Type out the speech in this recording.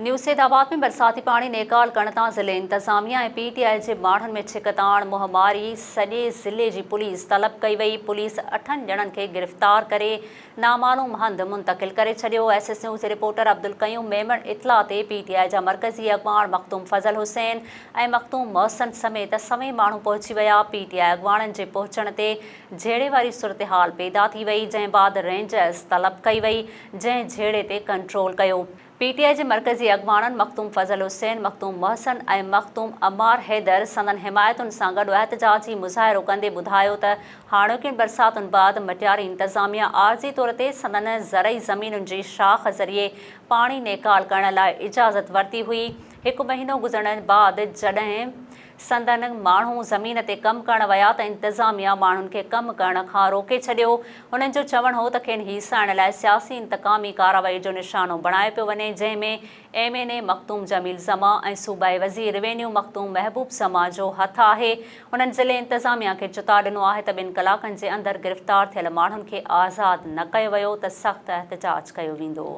نيوسيدآباد ۾ برساتي پاڻي نيڪال ڪرڻ تان ضلعي انتظاميا ۽ پي ٽي آء جي ماڻهن ۾ ڇڪتاڻ، منهن ماري سڄي ضلعي جي پوليس طلب ڪئي وئي، پوليس اٺن ڄڻن کي گرفتار ڪري نامعلوم هنڌ منتقل ڪري ڇڏيو، ايس ايس نيوز جي رپورٽر عبدالقيوم ميمڻ اطلاع تي پي ٽي آء جا مرڪزي اڳواڻ مخدوم فضل حسين ۽ مخدوم محسن سميت سوين ماڻهو پهچي ويا، پي ٽي آء اڳواڻن جي پهچڻ تي جهيڙي واري صورتحال پيدا ٿي وئي، جنهن بعد رينجرز طلب ڪئي وئي، جنهن جهيڙي تي ڪنٽرول ڪيو. پي ٽي آء جي مرڪزي اڳواڻن مخدوم فضل حسين، مخدوم محسن ۽ مخدوم عمار حيدر سندن حمايتن سان گڏ احتجاجي مظاهرو ڪندي ٻڌايو ته هاڻوڪين برساتن بعد مٽياري انتظاميا عارضي طور تي سندن زرعي زمينن جي شاخ ذريعي پاڻي نيڪال ڪرڻ لاء اجازت ورتي هئي هڪ مهينو گذرڻ بعد جڏهن سندن ماڻهو زمين تي ڪم ڪرڻ ويا ته انتظاميا ماڻهن کي ڪم ڪرڻ کان روڪي ڇڏيو. هنن جو چوڻ هو ته کين هيسائڻ لاء سياسي انتقامي ڪارروائي جو نشانو بڻايو پيو وڃي جنهن ۾ M N A Makhdoom Jamil Zaman ۽ صوبائي وزير روينيو مخدوم محبوب زمان جو هٿ آهي. هنن ضلعي انتظاميا کي چتاء ڏنو آهي ته ٻن ڪلاڪن جي اندر گرفتار ٿيل ماڻهن کي آزاد نه ڪيو ويو ته سخت احتجاج ڪيو ويندو.